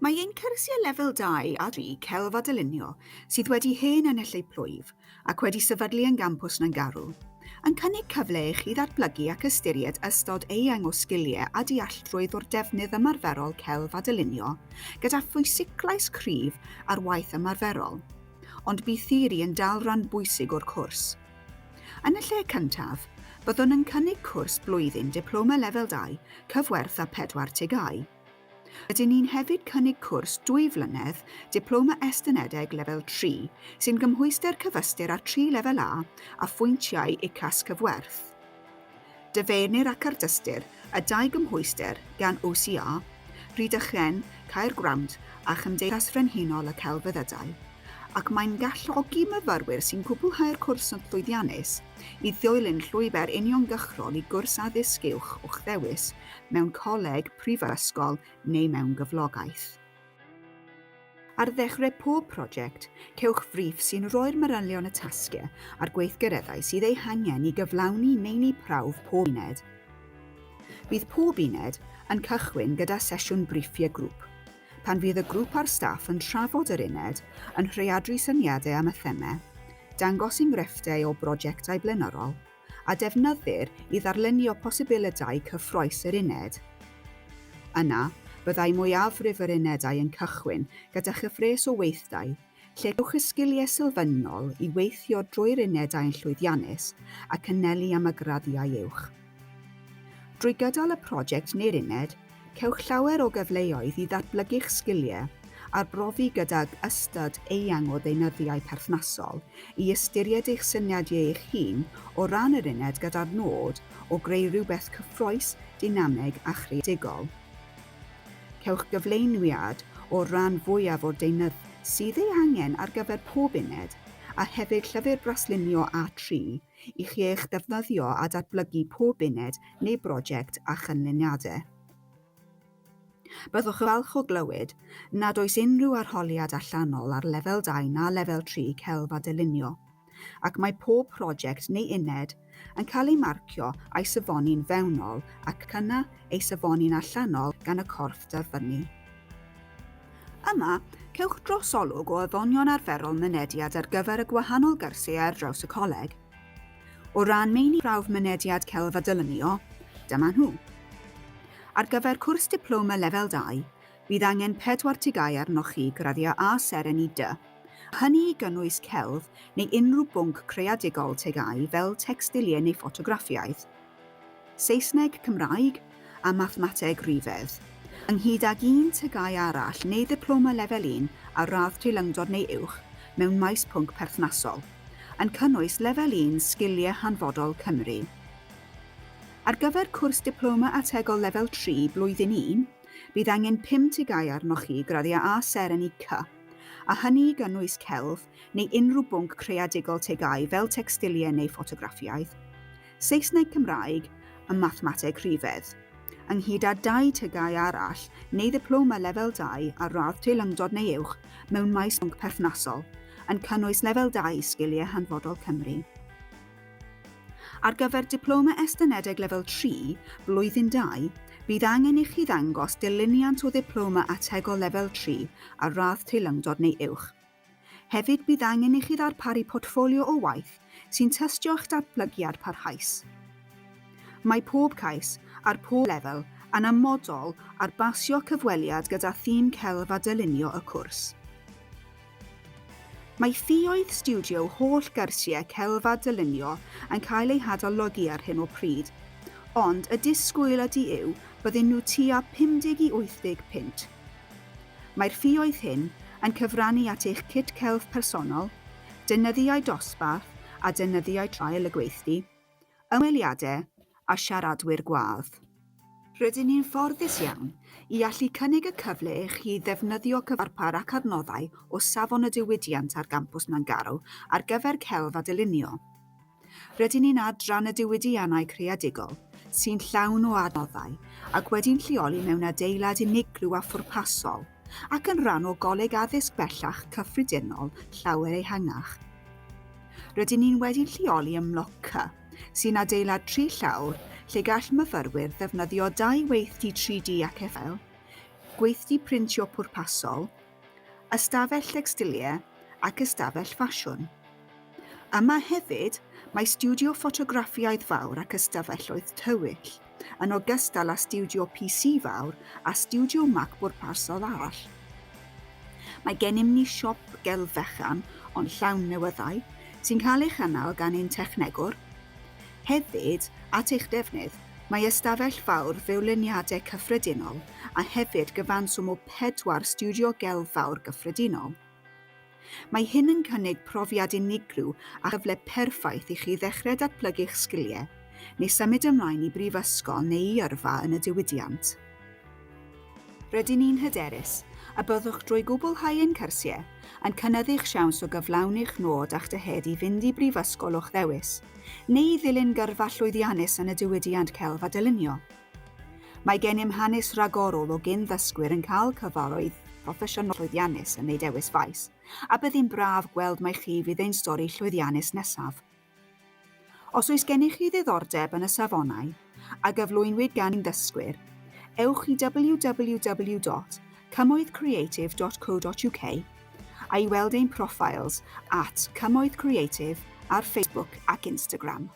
Mae ein cyrsiau Lefel 2 a 3 Celf a Dylunio, sydd wedi hen ennill eu plwyf ac wedi sefydlu yn Gampws Nantgarw, yn cynnig cyfle i chi ddatblygu ac ystyried ystod eang o sgiliau a dealltrwydd o'r defnydd ymarferol celf a dylunio, gyda phwysiglais cryf ar waith ymarferol. Ond bydd theori yn dal ran bwysig o'r cwrs. Yn y lle cyntaf, byddwn yn cynnig cwrs blwyddyn Diploma Lefel 2 cyfwerth â 4 TGAU. Rydyn ni'n hefyd cynnig cwrs dwy flynedd, Diploma Estynedig Lefel 3, sy'n gymhwyster cyfystyr â 3 Lefel A a phwyntiau UCAS cyfwerth. Dyfernir ac ardystir y dau gymhwyster gan OCR, Rhydychen, Caergrawnt a Chymdeithas Frenhinol y Celfyddydau, ac mae'n galluogi myfyrwyr sy'n cwblhau'r cwrs yn llwyddiannus i ddilyn llwybr uniongyrchol i gwrs addysg uwch o'ch ddewis mewn coleg, prifysgol neu mewn gyflogaeth. Ar ddechrau pob prosiect, cewch friff sy'n rhoi'r manylion y tasgau a'r gweithgareddau sydd eu hangen i gyflawni meini prawf pob uned. Bydd pob uned yn cychwyn gyda sesiwn briffiau grŵp, pan fydd y grŵp a'r staff yn trafod yr uned, yn rhaeadru syniadau am y themâu, dangos enghreifftiau o brosiectau blaenorol, a defnyddir i ddarlunio posibilidau cyffrous yr uned. Yna, byddai mwyafrif yr unedau yn cychwyn gyda chyfres o weithdai, lle cewch y sgiliau sylfaenol i weithio drwy'r unedau yn llwyddiannus ac anelu am y graddiau uwch. Drwy gydol y prosiect neu'r uned, Cewch llawer o gyfleoedd i ddatblygu'ch sgiliau, arbrofi gydag ystod eang o ddeunyddiau perthnasol i ystyried eich syniadau eich hun o ran yr uned gyda'r nod o greu rhywbeth cyffrous, deinamig a chreadigol. Cewch gyflenwiad o'r rhan fwyaf o'r deunydd sydd ei angen ar gyfer pob uned, a hefyd llyfr braslunio A3 i chi eich defnyddio a datblygu pob uned neu brosiect a chynlluniadau. Byddwch yn falch o glywed nad oes unrhyw arholiad allanol ar Lefel 2 na Lefel 3 Celf a Dylunio, ac mae pob prosiect neu uned yn cael ei marcio a'i safoni'n fewnol ac yna ei safoni'n allanol gan y corff dyfynnu. Yma, cewch drosolwg o ofynion arferol mynediad ar gyfer y gwahanol gyrsiau ar draws y coleg. O ran meini prawf mynediad celf a dylunio, dyma nhw. Ar gyfer cwrs diploma lefel 2, bydd angen 4 TGAU arnoch chi graddio A seren i D, hynny i gynnwys celf neu unrhyw bwnc creadigol TGAU fel tecstiliau neu ffotograffiaeth. Saesneg, Cymraeg a Mathemateg Rhifedd, ynghyd ag un TGAU arall neu ddiploma Lefel 1 ar radd teilyngdod neu uwch mewn maes pwnc perthnasol, yn cynnwys Lefel 1 Sgiliau Hanfodol Cymru. Ar gyfer cwrs Diploma Ategol Lefel 3 Blwyddyn 1, bydd angen 5 TGAU arnoch chi graddio A seren i C, a hynny i gynnwys celf neu unrhyw bwnc creadigol TGAU fel tecstiliau neu ffotograffiaeth, Saesneg Cymraeg a Mathemateg Rhifedd, ynghyd â dau TGAU arall neu ddiploma Lefel 2 ar radd teilyngdod neu uwch mewn maes pwnc perthnasol, yn cynnwys Lefel 2 Sgiliau Hanfodol Cymru. Ar gyfer Diploma Estynedig Lefel 3, Blwyddyn 2, bydd angen i chi ddangos dilyniant o ddiploma ategol Lefel 3 ar radd teilyngdod neu uwch. Hefyd bydd angen i chi ddarparu portffolio o waith sy'n tystio i'ch datblygiad parhaus. Mae pob cais, ar pob lefel, yn amodol ar basio cyfweliad gyda thîm Celf a Dylunio y cwrs. Mae ffioedd stiwdio holl gyrsiau Celf a Dylunio yn cael eu hadolygu ar hyn o pryd, ond y disgwyl ydy yw bydden nhw tua 50 i 80 punt. Mae'r ffioedd hyn yn cyfrannu at eich cit celf personol, deunyddiau dosbarth a deunyddiau traul y gweithdy, ymweliadau a siaradwyr gwadd. Rydyn ni'n fforddus iawn i allu cynnig y cyfle i chi ddefnyddio cyfarpar ac adnoddau o safon y diwydiant ar gampws Nantgarw ar gyfer celf a dylunio. Rydyn ni'n adran y diwydiannau creadigol sy'n llawn o adnoddau ac wedi'n lleoli mewn adeilad unigryw a phwrpasol ac yn rhan o Goleg Addysg Bellach Cyffredinol llawer ehangach. Rydyn ni'n wedi'n lleoli ym Mloc C, sy'n adeilad tri llawr lle gall myfyrwyr ddefnyddio dau weithdy 3D ac FL, gweithdy printio pwrpasol, ystafell decstiliau ac ystafell ffasiwn. Yma hefyd, mae stiwdio ffotograffiaeth fawr ac ystafelloedd tywyll, yn ogystal â stiwdio PC fawr a stiwdio Mac bwrpasol arall. Mae gennym ni siop gelf fechan, ond llawn newyddau, sy'n cael ei chynnal gan ein technegwr. Hefyd, at eich defnydd, mae ystafell fawr fewnluniadau cyffredinol a hefyd gyfanswm o 4 stiwdio gelf fawr gyffredinol. Mae hyn yn cynnig profiad unigryw a chyfle perffaith i chi ddechrau datblygu'ch sgiliau, neu symud ymlaen i brifysgol neu i yrfa yn y diwydiant. Rydyn ni'n hyderus y byddwch drwy gwblhau ein cyrsiau yn cynyddu'ch siawns o gyflawni'ch nod a'ch dyhead i fynd i brifysgol o'ch ddewis, neu i ddilyn gyrfa llwyddiannus yn y diwydiant celf a dylunio. Mae gennym hanes rhagorol o gyn-ddysgwyr yn cael cyfleoedd proffesiynol llwyddiannus yn eu dewis faes, a byddi'n braf gweld mai chi fydd ein stori llwyddiannus nesaf. Os oes gennych chi ddiddordeb yn y safonau a gyflwynwyd gan ein dysgwyr, ewch i www.cymoeddcreative.co.uk a i weld ein profiles at Cymoedd Creative ar Facebook ac Instagram.